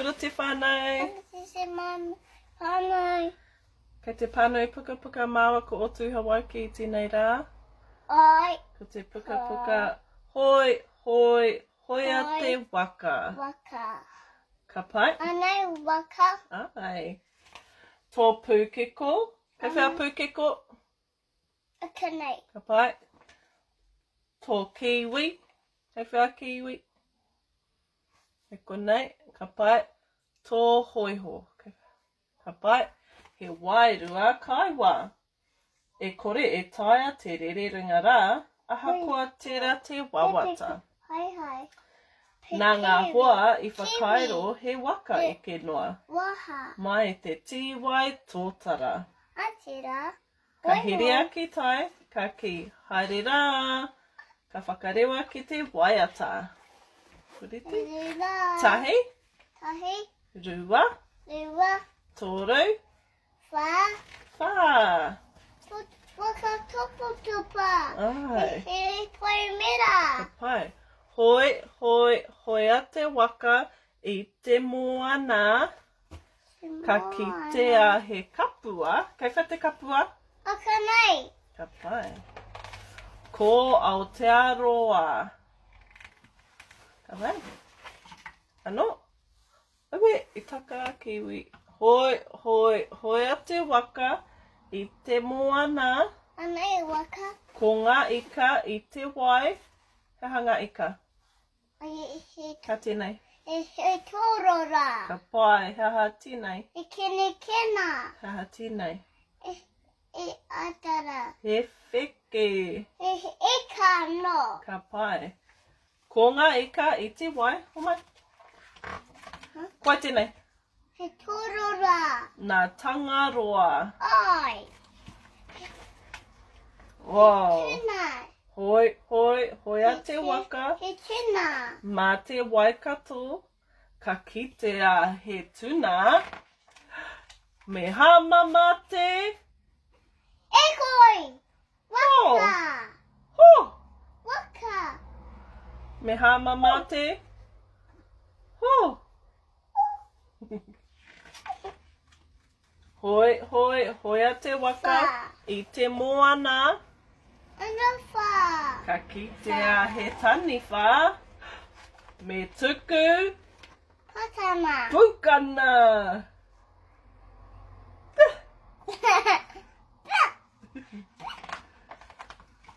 Kia ora te whānau. Te whānau. Kei te pānui pukapuka māua ko Otu Hawaiki i tēnei rā. Ai. Ko te pukapuka Hoi, hoi, hoia te waka. Waka. Ka pai. Anei waka. Ai. Tō pūkeko. Kei whea pūkeko? Konei. Ka pai. Tō kiwi. Kei whea kiwi? Kei konei. Ka pai. Tō hoiho. Ka pai. He wairua kaiwā. E kore e taea te rere runga rā, ahakoa tērā te wawata. Hai hai. Nā ngā hoa i whakairo he waka eke noa. Mai te tīwai tōtara. Atira. Ka herea ki tai, ka kī, haere rā! Ka whakarewa ki te waiata. Kurite. Tahi. Tahi. Rua. Rua. Toru. Whā. Whā. Whakatopotopa. Ai. He pai mera. Ka pai. Hoi, hoi, hoea te waka i te moana. Ka kitea he kapua. Kei whea te kapua? O konei. Ka pai. Ko Aotearoa. Ka pai. Ano. Aue, i taka a Kiwi. Hoi, hoi, hoea te waka i te moana. Anei waka. Ko nga ika i te wai. He aha nga ika? Ka tēnei. He tōrora. Ka pai, he aha tēnei? He kenekena. He aha tēnei? He atara. He wheke. He ika anō. Ka pai. Ko ngā ika i te wai, homai. Ko wai tēnei? He torora. Nā Tangaroa. Ai. Wow. He tuna. Hoi, hoi, hoea te waka. He tuna. Mā te Waikato, ka kitea he tuna. Me hāmama te. E koi! Waka! Ho! Waka! Me hāmama te. Ho! Hoi, hoi, hoea te waka i te moana. Ana wha. Ka kitea he taniwha. Me tuku. Pukana. Pukana.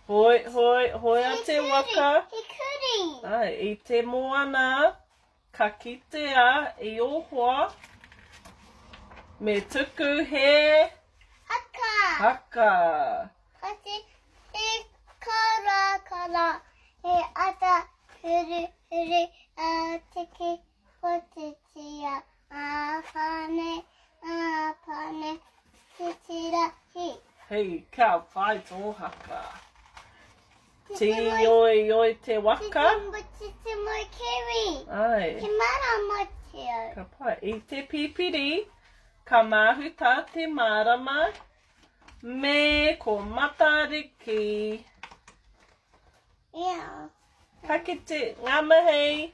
Hoi, hoi, hoea te waka. He kuri. Ai, i te moana. Ka kitea i ō hoa me tuku he. Haka. Haka. Ka te he karakara, he ata huruhuru a tiki potitia a pane a pane titira hi. Hei, ka pai tō haka. Tīoioi te waka. Titi mo kiwi. Ai. He marama te au. Ka pai. I te pipiri, ka māhuta te mārama me ko Matariki. Yeah. Ka kite, ngā mihi.